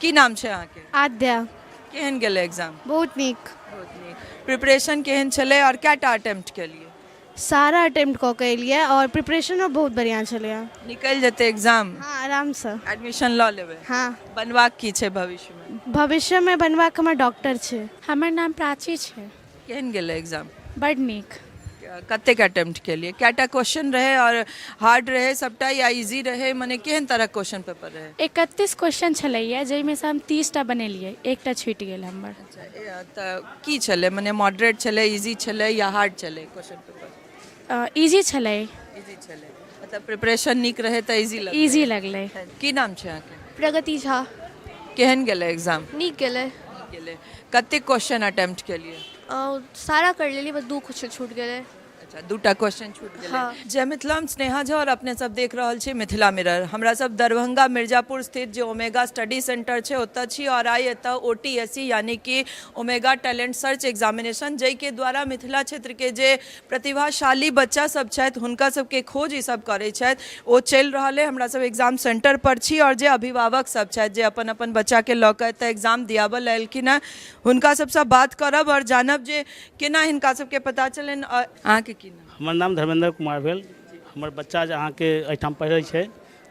की नाम छै अहाँके? आद्या। केहन गेलै एग्जाम? बहुत नीक। बहुत नीक। प्रिपरेशन केहन छलै आओर कएटा अटेम्प्ट केलियै? सारा अटेम्प्ट कऽ के एलियै आओर प्रिपरेशनो बहुत बढ़िआँ छलैए। निकलि जेतै एग्जाम? हँ, आरामसँ। एडमिशन लऽ लेबै? हँ। बनबाक की छै भविष्यमे? भविष्यमे बनबाक हमर डॉक्टर छै। हमर नाम प्राची छै। केहन गेलै एग्जाम? बड नीक। कतेक अटेम्प्ट केलियै? कएटा क्वेश्चन रहै आओर हार्ड रहै सबटा या इजी रहै, मने केहन तरहक क्वेश्चन पेपर रहै? 31 क्वेश्चन छलैया, जाहिमे से हम 30टा बनेलियै, एकटा छूटि गेल हमर। अच्छा, तऽ की छलै, मने मॉडरेट छलै, इजी छलै या हार्ड छलै क्वेश्चन पेपर? इजी छलै। इजी छलै, मतलब प्रिपरेशन नीक रहै तऽ इजी लगलै? इजी लगलै। की नाम छै अहाँके? प्रगति झा। केहन गेलै एग्जाम? नीक गेलै। नीक गेलै। कतेक क्वेश्चन अटेम्प्ट केलियै? सारा कर लेलियै, बस दू क्वेश्चन छूटि गेलै। अच्छा, दूटा क्वेश्चन छूटि गेलै। हँ। जय मिथिला, हम स्नेहा झा और अपने सब देख रहल छी मिथिला मिरर। हमरा सब दरभंगा मिर्जापुर स्थित जे ओमेगा स्टडी सेंटर छै ओतऽ छी और आइ एतऽ ओ टी एस ई यानी कि ओमेगा टैलेंट सर्च एग्जामिनेशन, जाहिके द्वारा मिथिला क्षेत्रके जे प्रतिभाशाली बच्चा सब छथि हुनका सबके खोज ई सब करै छथि, ओ चलि रहल अइ। हमरा सब एग्जाम सेंटर पर छी आओर जे अभिभावक सब छथि जे अपन अपन बच्चाके लऽ कऽ एतऽ एग्जाम दियाबऽ लए एलखिन हेँ, हुनका सबसँ बात करब आओर जानब जे केना हिनका सबके पता चलनि। अहाँके की नाम? हमर नाम धर्मेन्द्र कुमार भेल। हमर बच्चा जे अहाँके एहिठाम पढ़ै छै,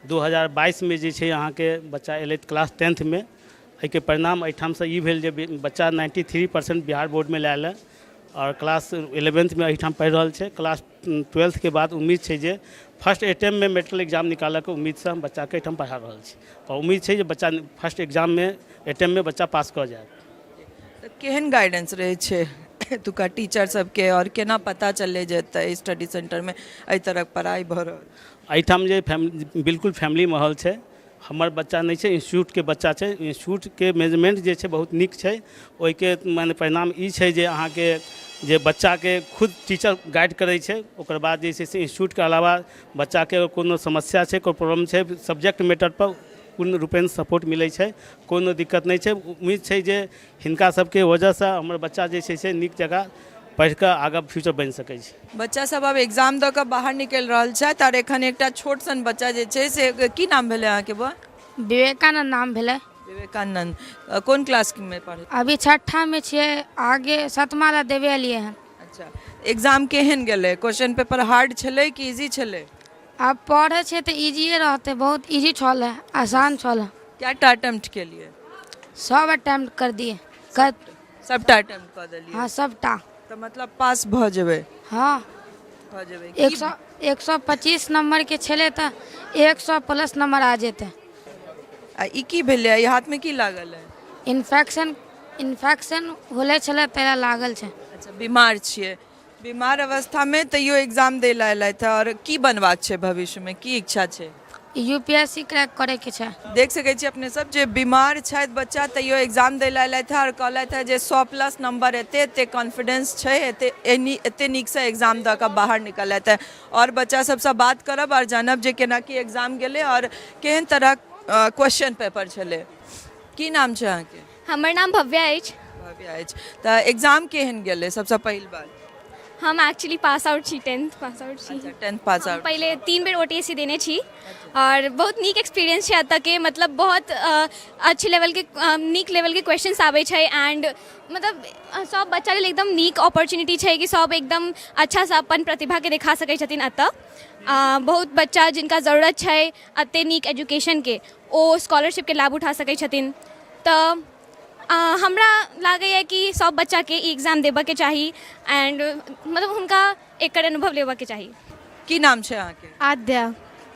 2022मे जे छै अहाँके बच्चा एलै क्लास टेंथमे। एहिके परिणाम एहिठामसँ ई भेल जे बच्चा 93% बिहार बोर्डमे लायल हँ आओर क्लास इलेवेंथमे एहिठाम पढ़ि रहल छै। क्लास ट्वेल्थके बाद उम्मीद छै जे फर्स्ट अटेम्प्टमे मेडिकल एग्जाम निकालऽके उम्मीदसँ हम बच्चाके एहिठाम पढ़ा रहल छी आओर उम्मीद छै जे बच्चा फर्स्ट एग्जाममे अटेम्प्टमे बच्चा पास कऽ जायत। तऽ केहन गाइडेंस रहै छै एतुका टीचर सबके आओर केना पता चललै जे एतऽ स्टडी सेंटरमे एहि तरहक पढ़ाइ भऽ रहल? एहिठाम जे फैमिली, बिल्कुल फैमिली माहौल छै। हमर बच्चा नहि छै, इंस्टीट्यूटके बच्चा छै। इंस्टीट्यूटके मैनेजमेंट जे छै बहुत नीक छै। ओहिके मने परिणाम ई छै जे अहाँके जे बच्चाके खुद टीचर गाइड करै छै। ओकर बाद जे छै से इंस्टीट्यूटके अलावा बच्चाके अगर कोनो समस्या छै, कोनो प्रॉब्लम छै, सब्जेक्ट मैटरपर पूर्ण रूपेण सपोर्ट मिलै छै, कोनो दिक्कत नहि छै। उम्मीद छै जे हिनका सबके वजहसँ हमर बच्चा जे छै से नीक जकाँ पढ़िकऽ आगाँ फ्यूचर बनि सकै छै। बच्चा सब आब एग्जाम दऽ कऽ बाहर निकलि रहल छथि आओर एखन एकटा छोट सन बच्चा जे छै से, की नाम भेलै अहाँके बौआ? विवेकानंद नाम भेलै। विवेकानंद, कोन क्लास मे पढ़ै? अभी छठा मे छियै, आगे सतमा ला देबे एलियै हन। अच्छा, एग्जाम केहन गेलै? क्वेश्चन पेपर हार्ड छलै कि इजी छलै? आब पढ़ै छियै तऽ इजिए रहतै, बहुत इजी छल है, आसान छल है। कएटा अटेम्प्ट केलियै? सब अटेम्प्ट कर दिए कर। सबटा अटेम्प्ट कऽ देलियै? हँ, सबटा। तऽ मतलब पास भऽ जेबै? हँ, भऽ जेबै। 125 नम्बरके छलै तऽ 100 प्लस नम्बर आ जेतै। आ ई की भेलै, ई हाथमे की लागल है? इन्फेक्शन होले छलै, ताहि लए लागल छै। अच्छा, बीमार छियै? बीमार अवस्थामे तैयो एग्जाम दै लए एलथि। आओर की बनबाक छै भविष्यमे, की इच्छा छै? U P S C crack करैके छै। देख सकै छी अपने सब जे बीमार छथि बच्चा तैयो एग्जाम दै लए एलथि आओर कहलथि हँ जे 100 प्लस नंबर एतै, एते कॉन्फिडेंस छै, एते एते नीकसँ एग्जाम दऽ कऽ बाहर निकललथि हँ। आओर बच्चा सबसँ बात करब आओर जानब जे केना की एग्जाम गेलै आओर केहन तरहक क्वेश्चन पेपर छलै। की नाम छै अहाँके? हमर नाम भव्या अछि। भव्या अछि, तऽ एग्जाम केहन गेलै सबसँ पहिल बात? हम एक्चुअली पास आउट छी, टेंथ पास आउट छी। अच्छा, टेंथ पास हम आउट। पहिले 3 बेर ओ टी एस सी देने छी आओर बहुत नीक एक्सपीरियंस छै एतऽके। मतलब बहुत अच्छे लेवलके, नीक लेवलके क्वेश्चंस आबै छै एंड मतलब सब बच्चा लेल एकदम नीक अपॉर्चुनिटी छै कि सब एकदम अच्छासँ अपन प्रतिभाके देखा सकै छथिन एतऽ। बहुत बच्चा जिनका जरूरत छै एते नीक एजुकेशनके, ओ स्कॉलरशिपके लाभ उठा सकै छथिन। तऽ हमरा लागैए कि सभ बच्चाके ई एग्जाम देबऽके चाही एंड मतलब हुनका एकर अनुभव लेबऽके चाही। की नाम छै अहाँके? आद्या।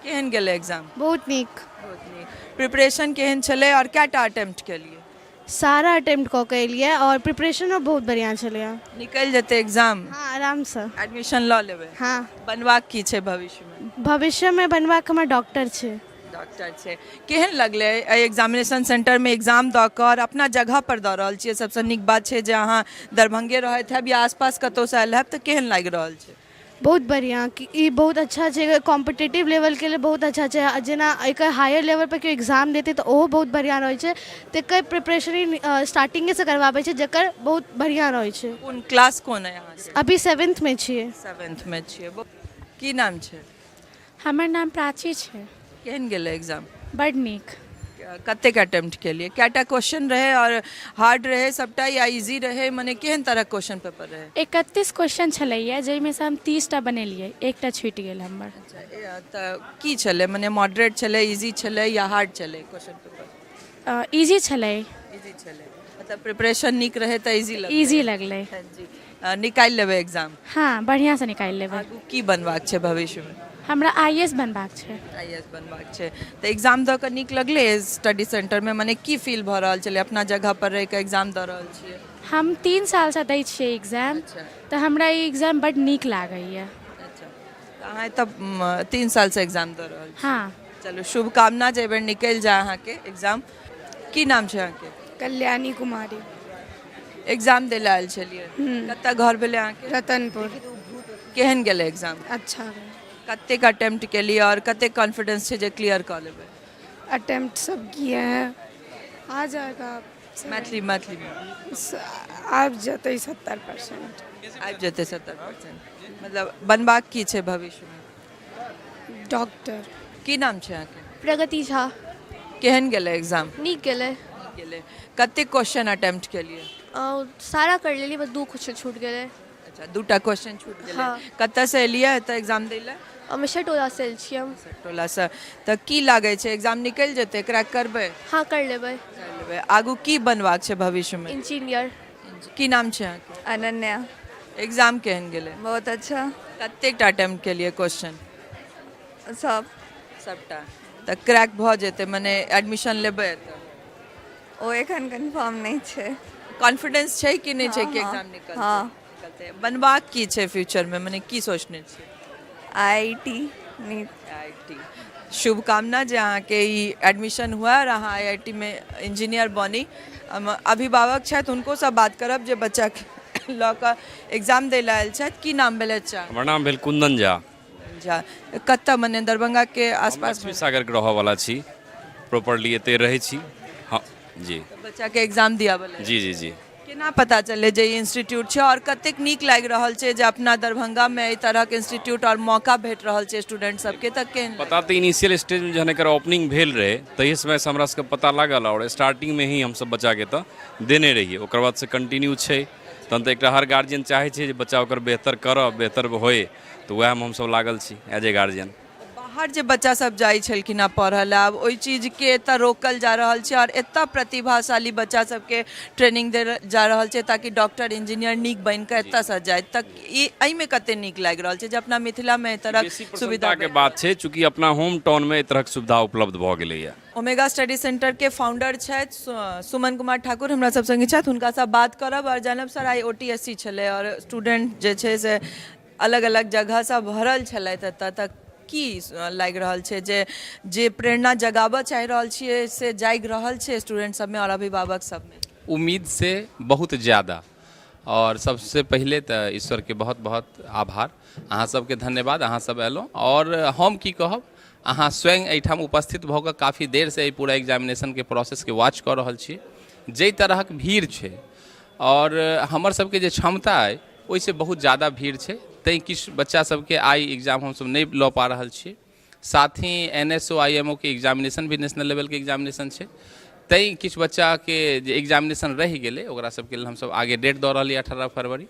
केहन गेलै एग्जाम? बहुत नीक। बहुत नीक। प्रिपरेशन केहन छलै आओर कएटा अटेम्प्ट केलियै? सारा अटेम्प्ट कऽ के एलियै आओर प्रिपरेशनो बहुत बढ़िआँ छलैए। निकलि जेतै एग्जाम? हँ, आरामसँ। एडमिशन लऽ लेबै? हँ। बनबाक की छै भविष्यमे? भविष्यमे बनबाक हमर डॉक्टर छै। डॉक्टर छै। केहन लगलै एहि एग्जामिनेशन सेंटरमे एग्जाम दऽ कऽ आओर अपना जगह पर दऽ रहल छियै? सबसँ नीक बात छै जे अहाँ दरभंगे रहैत हैब या आसपास कतहुसँ आयल हैब, तऽ केहन लागि रहल छै? बहुत बढ़िआँ कि ई बहुत अच्छा छै, कॉम्पिटेटिव लेवलके लेल बहुत अच्छा छै। आ जेना एकर हायर लेवलपर केओ एग्जाम देतै तऽ ओहो बहुत बढ़िआँ रहै छै। तकर प्रिपरेशन स्टार्टिंगेसँ करबाबै छै, जकर बहुत बढ़िआँ रहै छै। कोन क्लास कोन अइ अहाँके? अभी सेवेंथमे छियै। सेवेंथमे छियै। की नाम छै? हमर नाम प्राची छै। केहन गेलै एग्जाम? बड नीक। कतेक अटेम्प्ट केलियै? कएटा क्वेश्चन रहै आओर हार्ड रहै सबटा या इजी रहै, मने केहन तरहक क्वेश्चन पेपर रहै? 31 क्वेश्चन छलैया, जाहिमेसँ हम 30टा बनेलियै, एकटा छूटि गेल हमर। अच्छा, तऽ की छलै, मने मॉडरेट छलै, इजी छलै या हार्ड छलै क्वेश्चन पेपर? इजी छलै। इजी छलै, मतलब प्रिपरेशन नीक रहै तऽ इजी लगलै? इजी लगलै। जी, निकालि लेबै एग्जाम? हँ, बढ़िआँसँ निकालि लेबै। आगू की बनबाक छै भविष्यमे? हमरा I S बनबाक छै। I S बनबाक छै। तऽ एग्जाम दऽ कऽ नीक लगलै स्टडी सेंटरमे? मने की फील भऽ रहल छलै, अपना जगह पर रहि कऽ एग्जाम दऽ रहल छियै? हम 3 सालसँ दै छियै एग्जाम। तऽ हमरा ई एग्जाम बड्ड नीक लागैए। अच्छा, तऽ अहाँ एतऽ 3 सालसँ एग्जाम दऽ रहल छी? हँ। चलू, शुभकामना जे एहिबेर निकलि जाय अहाँके एग्जाम। की नाम छै अहाँके? कल्याणी कुमारी। एग्जाम दै लए आयल छलियै? कतऽ घर भेलै अहाँके? रतनपुर। केहन गेलै एग्जाम? अच्छा गेलै। कतेक अटेम्प्ट केलियै आओर कतेक कॉन्फिडेंस छै जे क्लियर कऽ लेबै? अटेम्प्ट सब किए हैं, आ जाएगा। मैथिली, मैथिलीमे। आबि जेतै 70%। आबि जेतै 70%। मतलब बनबाक की छै भविष्यमे? डॉक्टर। की नाम छै अहाँके? प्रगति झा। केहन गेलै एग्जाम? नीक गेलै। नीक गेलै। कतेक क्वेश्चन अटेम्प्ट केलियै? सारा कर लेलियै, बस दू क्वेश्चन छूटि गेलै। अच्छा, दूटा क्वेश्चन छूटि गेलै। हँ। कतऽसँ एलियै एतऽ एग्जाम दै लए? हमेशा टोलासँ आयल छियै हम। टोलासँ। तऽ की लागै छै, एग्जाम निकलि जेतै? क्रैक करबै? हँ, कर लेबै। कर लेबै। आगू की बनबाक छै भविष्यमे? इंजीनियर। की नाम छै अहाँके? अनन्या। एग्जाम केहन गेलै? बहुत अच्छा। कतेकटा अटेम्प्ट केलियै क्वेश्चन? सब। सबटा। तऽ क्रैक भऽ जेतै, मने एडमिशन लेबै एतऽ? ओ एखन कन्फर्म नहि छै। कॉन्फिडेंस छै कि नहि छै कि एग्जाम निकलतै? हँ। निकलतै। बनबाक की छै फ्यूचरमे, मने की सोचने छियै? I T. I T. शुभकामना जे अहाँके ई एडमिशन हुए आओर अहाँ आई I T मे इंजीनियर बनी। अभिभावक छथि, हुनकोसँ बात करब जे बच्चाके लऽ कऽ एग्जाम दै लए आयल छथि। की नाम भेलै अच्छा? हमर नाम भेल कुंदन झा। झा। कतऽ, मने दरभंगाके आसपास? लक्ष्मी सागरके रहऽवला छी, प्रॉपरली एतहि रहै छी। हँ जी। बच्चाके एग्जाम दियाबऽ लए? जी जी जी। केना पता चललै जे ई इंस्टीट्यूट छै आओर कतेक नीक लागि रहल छै जे अपना दरभंगामे एहि तरहक इंस्टीट्यूट आओर मौका भेट रहल छै स्टूडेंट सबके, तऽ केहन? पता तऽ इनिशियल स्टेजमे जहन एकर ओपनिंग भेल रहै तहि समयसँ हमरा सबके पता लागल आओर स्टार्टिंगमे ही हमसब बच्चाके तऽ देने रहियै। ओकर बादसँ कंटिन्यू छै। तहन तऽ एकटा हर गार्जियन चाहै छै जे बच्चा ओकर बेहतर करऽ, बेहतर होइ, तऽ वएहमे हमसब लागल छी एज ए गार्जियन। बाहर जे बच्चा सब जाइ छलखिन हँ पढ़ऽ लए, आब ओहि चीजके एतऽ रोकल जा रहल छै आओर एतऽ प्रतिभाशाली बच्चा सबके ट्रेनिंग देल जा रहल छै ताकि डॉक्टर इंजीनियर नीक बनि कऽ एतऽसँ जाय। तऽ ई एहिमे कते नीक लागि रहल छै जे अपना मिथिलामे एहि तरहक बेसी सुविधा प्रसन्नताके बात छै, चूँकि अपना होम टाउनमे एहि तरहक सुविधा उपलब्ध भऽ गेलैए। ओमेगा स्टडी सेंटरके फाउंडर छथि सुमन कुमार ठाकुर, हमरा सब सङ्गे छथि, हुनकासँ बात करब आओर जानब। सर, आइ ओ टी एस सी छलै आओर स्टूडेंट जे छै से अलग अलग जगहसँ भरल छलथि एतऽ, तऽ की लागि रहल छै जे जे प्रेरणा जगाबऽ चाहि रहल छियै से जागि रहल छै स्टूडेंट सबमे आओर अभिभावक सबमे? उम्मीद से बहुत ज़्यादा। आओर सबसे पहिले तऽ ईश्वरके बहुत बहुत आभार, अहाँ सबके धन्यवाद, अहाँ सब अयलहुँ। आओर हम की कहब, अहाँ स्वयं एहिठाम उपस्थित भऽ कऽ काफी देरसँ एहि पूरा एग्जामिनेशनके प्रोसेसके वॉच कऽ रहल छी। जाहि तरहक भीड़ छै आओर हमर सबके जे क्षमता अइ ओहिसँ बहुत ज्यादा भीड़ छै, तैँ किछु बच्चा सबके आइ एग्जाम हमसब नहि लऽ पा रहल छी। साथ ही N S O I M O के एग्जामिनेशन भी नेशनल लेवलके एग्जामिनेशन छै, तैँ किछु बच्चाके जे एग्जामिनेशन रहि गेलै ओकरा सबके लेल हमसब आगे डेट दऽ रहलियै 18 फरवरी।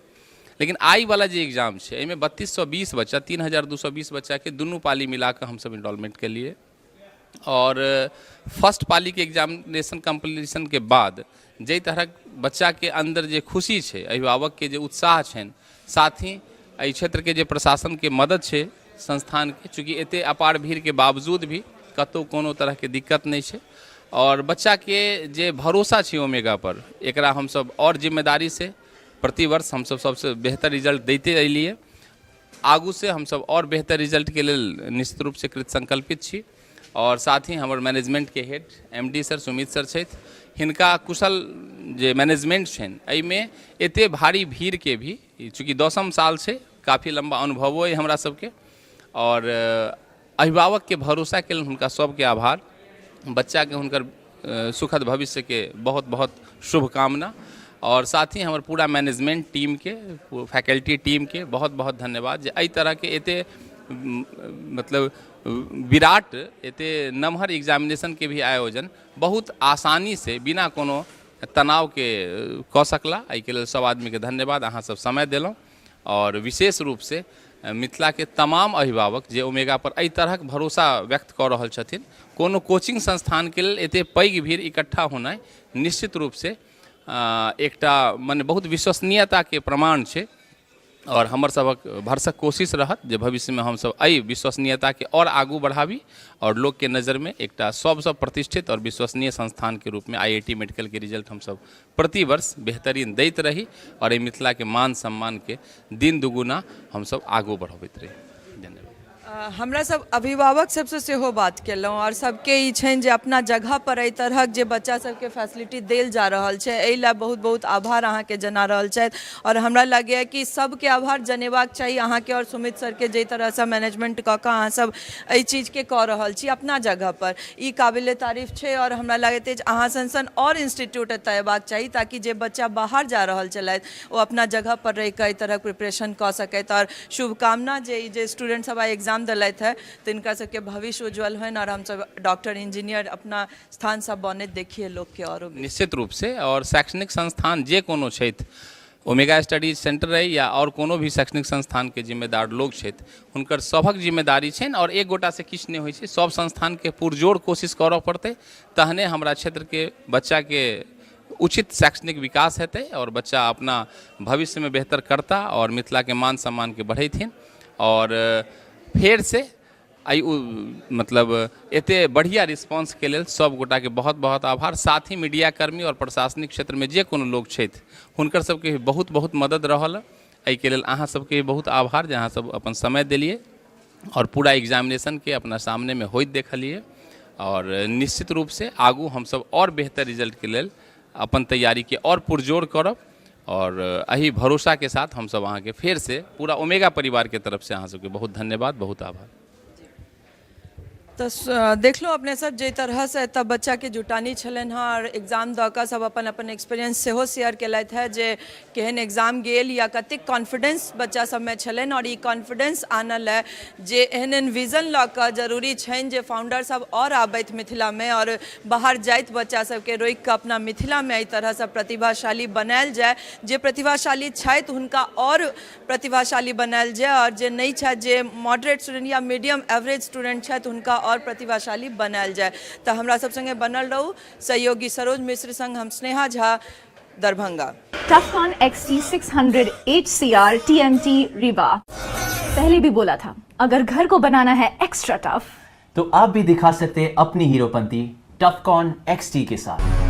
लेकिन आइवला जे एग्जाम छै एहिमे 3220 बच्चा, 3220 बच्चाके दुनू पाली मिलाकऽ हमसब इनरोलमेंट केलियै। आओर फर्स्ट पालीके एग्जामिनेशन कम्पलीशनके बाद जाहि तरहक बच्चाके अन्दर जे खुशी छै, अभिभावकके जे उत्साह छनि, साथ ही एहि क्षेत्रके जे प्रशासनके मदद छै संस्थानके, चूँकि एतेक अपार भीड़के बावजूद भी कतहु कोनो तरहके दिक्कत नहि छै आओर बच्चाके जे भरोसा छै ओमेगा पर, एकरा हमसब आओर जिम्मेदारीसँ प्रतिवर्ष हमसब सबसँ बेहतर रिजल्ट दैते एलियै। आगूसँ हमसब आओर बेहतर रिजल्टके लेल निश्चित रूपसँ कृतसंकल्पित छी। आओर साथ ही हमर मैनेजमेंटके head M D sir Sumit sir छथि, हिनका कुशल जे मैनेजमेंट छनि एहिमे एतेक भारी भीड़के भी, चूँकि 10म साल छै, काफी लम्बा अनुभवो अइ हमरा सबके, आओर अभिभावकके भरोसाके लेल हुनका सबके आभार, बच्चाके हुनकर सुखद भविष्यके बहुत बहुत शुभकामना। आओर साथ ही हमर पूरा मैनेजमेंट टीमके, फैकल्टी टीमके बहुत बहुत धन्यवाद जे एहि तरहके एते मतलब विराट एते नमहर एग्जामिनेशनके भी आयोजन बहुत आसानीसँ बिना कोनो तनावके कऽ सकला। एहिके लेल सब आदमीके धन्यवाद, अहाँ सब समय देलहुँ। आओर विशेष रूपसँ मिथिलाके तमाम अभिभावक जे ओमेगा पर एहि तरहक भरोसा व्यक्त कऽ रहल छथिन, कोनो कोचिंग संस्थानके लेल एते पैघ भीड़ इकट्ठा होनाइ निश्चित रूपसँ एकटा मने बहुत विश्वसनीयताके प्रमाण छै। आओर हमर सभक भरसक कोशिश रहत जे भविष्यमे हमसभ एहि विश्वसनीयताके आओर आगू बढ़ाबी आओर लोकके नजरिमे एकटा सभसँ प्रतिष्ठित आओर विश्वसनीय संस्थानके रूपमे आईआईटी मेडिकलके रिजल्ट हमसभ प्रतिवर्ष बेहतरीन दैत रही आओर एहि मिथिलाके मान सम्मानके दिन दुगुना हमसभ आगू बढ़बैत रही। धन्यवाद। हमरा सब अभिभावक सबसँ सेहो बात केलहुँ आओर सबके ई छनि जे अपना जगह पर एहि तरहक जे बच्चा सबके फैसिलिटी देल जा रहल छै एहि लए बहुत बहुत आभार अहाँके जना रहल छथि। आओर हमरा लगैए कि सबके आभार जनेबाक चाही अहाँके आओर सुमित सरके, जाहि तरहसँ मैनेजमेंट कऽ कऽ अहाँ सब एहि चीजके कऽ रहल छी अपना जगह पर, ई काबिले तारीफ छै। आओर हमरा लगैत अछि अहाँ सन सन आओर इंस्टीट्यूट एतऽ अयबाक चाही ताकि जे बच्चा बाहर जा रहल छलथि ओ अपना जगह पर रहि कऽ एहि तरहक प्रिपरेशन कऽ सकथि। आओर शुभकामना जे ई जे स्टूडेंट सब आइ एग्जाम देलथि हँ तिनका सबके भविष्य उज्जवल होइन आओर हमसब डॉक्टर इंजीनियर अपना स्थानसँ बनैत देखिए लोकके। आओर निश्चित रूपसँ आओर शैक्षणिक संस्थान जे कोनो छथि, ओमेगा स्टडीज सेंटर अइ या आओर कोनो भी शैक्षणिक संस्थानके जिम्मेदार लोक छथि, हुनकर सभक जिम्मेदारी छनि आओर एक गोटासँ किछु नहि होइ छै, सभ संस्थानके पुरजोर कोशिश करऽ पड़तै तहने हमरा क्षेत्रके बच्चाके उचित शैक्षणिक विकास हेतै आओर बच्चा अपना भविष्यमे बेहतर करता आओर मिथिलाके मान सम्मानके बढ़ेथिन। आओर फेरसँ एहि मतलब एते बढ़िआँ रिस्पॉन्सके लेल सब गोटाके बहुत बहुत आभार। साथ ही मीडियाकर्मी आओर प्रशासनिक क्षेत्रमे जे कोनो लोक छथि हुनकर सबके भी बहुत बहुत मदद रहल, एहिके लेल अहाँ सबके भी बहुत आभार जे अहाँ सब अपन समय देलियै आओर पूरा एग्जामिनेशनके अपना सामनेमे होइत देखलियै। आओर निश्चित रूपसँ आगू हमसब आओर बेहतर रिजल्टके लेल अपन तैयारीके आओर पुरजोर करब आओर एहि भरोसाके साथ हमसब अहाँके फेरसँ पूरा ओमेगा परिवारके तरफसँ अहाँ सबके बहुत धन्यवाद, बहुत आभार। तऽ देखलहुँ अपने सब जाहि तरहसँ एतऽ बच्चाके जुटानी छलनि हँ आओर एग्जाम दऽ कऽ सब अपन अपन एक्सपीरियंस सेहो शेयर केलथि हँ जे केहन एग्जाम गेल या कतेक कॉन्फिडेंस बच्चा सबमे छलनि। आओर ई कॉन्फिडेंस आनऽ लए जे एहन एहन विजन लऽ कऽ जरूरी छनि जे फाउंडर सब आओर आबथि मिथिलामे आओर बाहर जाइत बच्चा सबके रोकि कऽ अपना मिथिलामे एहि तरहसँ प्रतिभाशाली बनायल जाय, जे प्रतिभाशाली छथि हुनका आओर प्रतिभाशाली बनायल जाय आओर जे नहि छथि, जे मॉडरेट स्टूडेंट या मीडियम एवरेज स्टूडेंट छथि हुनका आओर प्रतिभाशाली बनायल जाय। तऽ हमरा सब सङ्गे बनल रहू। सहयोगी सरोज मिश्र सङ्ग हम Sneha Jha, Darbhanga. Tufcon XT600 HCR TMT Rewa। पहले भी बोला था, अगर घर को बनाना है एक्स्ट्रा टफ तो आप भी दिखा सकते हैं अपनी हीरोपंती टफकॉन XT के साथ।